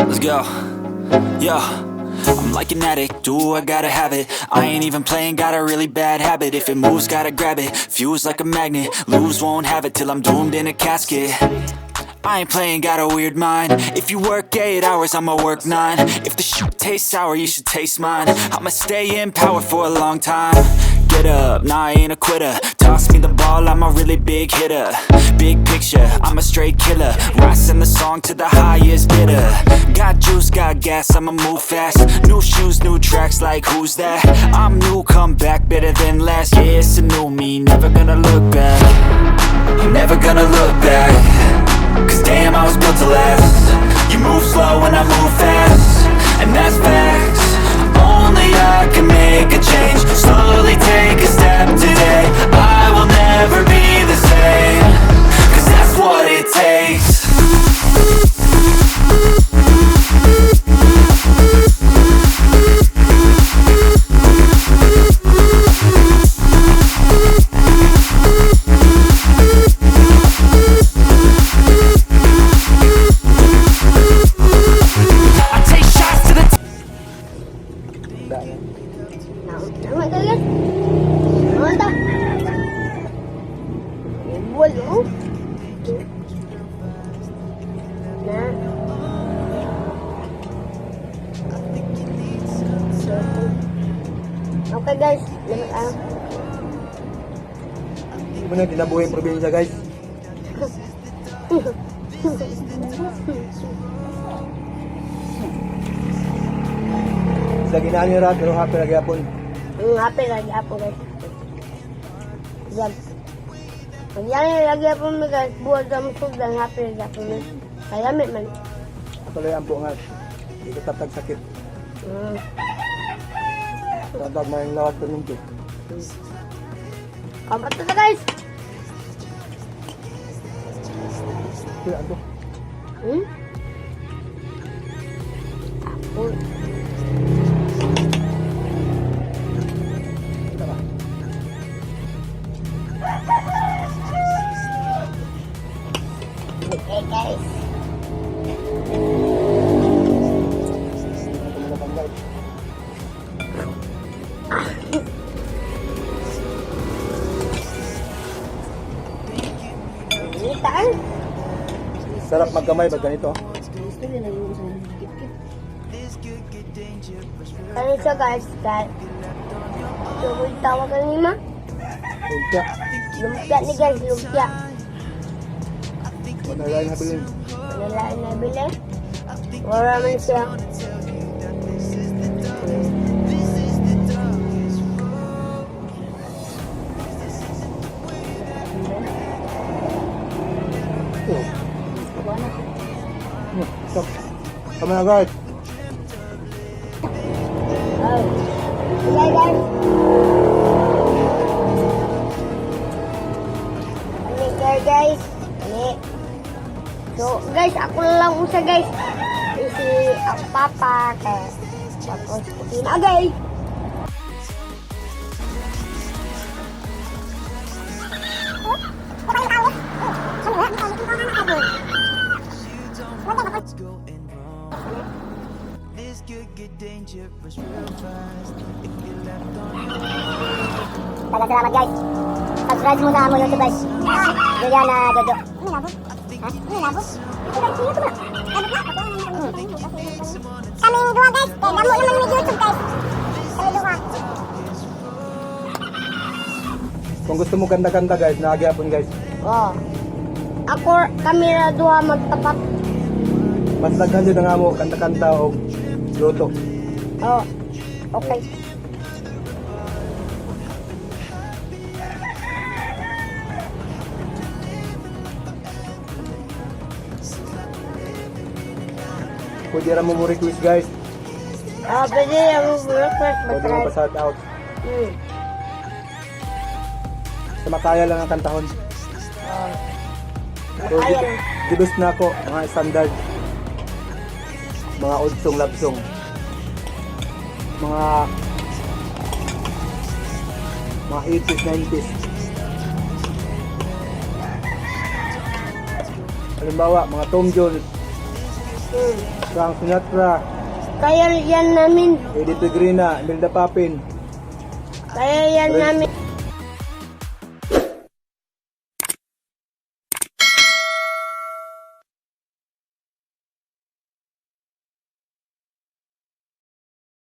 Let's go. Yo. I'm like an addict, do I gotta have it. I ain't even playing, got a really bad habit. If it moves, gotta grab it, fuse like a magnet. Lose, won't have it till I'm doomed in a casket. I ain't playing, got a weird mind. If you work 8 hours, I'ma work 9. If the shit tastes sour, you should taste mine. I'ma stay in power for a long time. Get up, nah, I ain't a quitter. Toss me the ball, I'm a really big hitter. Big picture, I'm a straight killer. Rising the song to the highest bidder. Got juice, got gas, I'ma move fast. New shoes, new tracks, like who's that? I'm new, come back, better than last. Yeah, it's a new me, never gonna look back. Never gonna look back. 'Cause damn, I was built to last. You move slow and I move fast. And that's facts. Only I can make a change. Slowly take a step today. I will never be the same. 'Cause that's what it takes. I take shots to the Da. Tama ka guys. Tama ta. Buwal oh. Na. Okay guys, limit ah. Hindi mo na kinabuhi ang probinsya, guys. Sa ginaan niyo ra, pero happy lagi hapon. Happy lagi ako guys. Yan. Pag yan lagi ako mi guys, buwal sa musugdan, happy lagi ako mi. Kalamit man. Tuloy ang bungas. Hindi ko tatag sakit. Tatag may lawas ko nito. Kapat na guys. Kaya ano? Hmm? Ako. Tara. Okay guys. Hindi na guys. Itan. Sarap magkamay pag ganito. Kano siya guys, guys. So, kung tawag ka ni ma? Lumpia. Lumpia ni guys, lumpia. Wala lang habilin. Wala na nabili. Wala man siya. Oh. Stop. Kami na guys. Oh. Okay guys. Ano guys, guys? Ano? So guys, ako na lang usa guys. Si ang papa kay Tapos, kusina, guys. What's going wrong? This could get dangerous real fast if you left on your Daghang salamat, guys. Subscribe mo sa amo YouTube, guys. Juliana Jojo. Ha? Kami ni duha, guys. Kay damo naman ni YouTube, guys. Kami duha. Kung gusto mo kanta-kanta, guys, naagyapon, guys. Oh. Ako kami ra duha magtapat. Mas daghan jud ang amo kanta-kanta og luto. Oh. Okay. Pwede ra mo mo request, guys. Ah, pwede ang request. Pwede mo pa-shout out. Sa makaya lang ang kantahon. So, the best na ako, mga standard. Mga old song, love song. Mga 80s, 90s. Halimbawa, mga Tom Jones, Frank Sinatra, Kaya yan namin. Edith Pegrina, Imelda Papin. Kaya yan namin.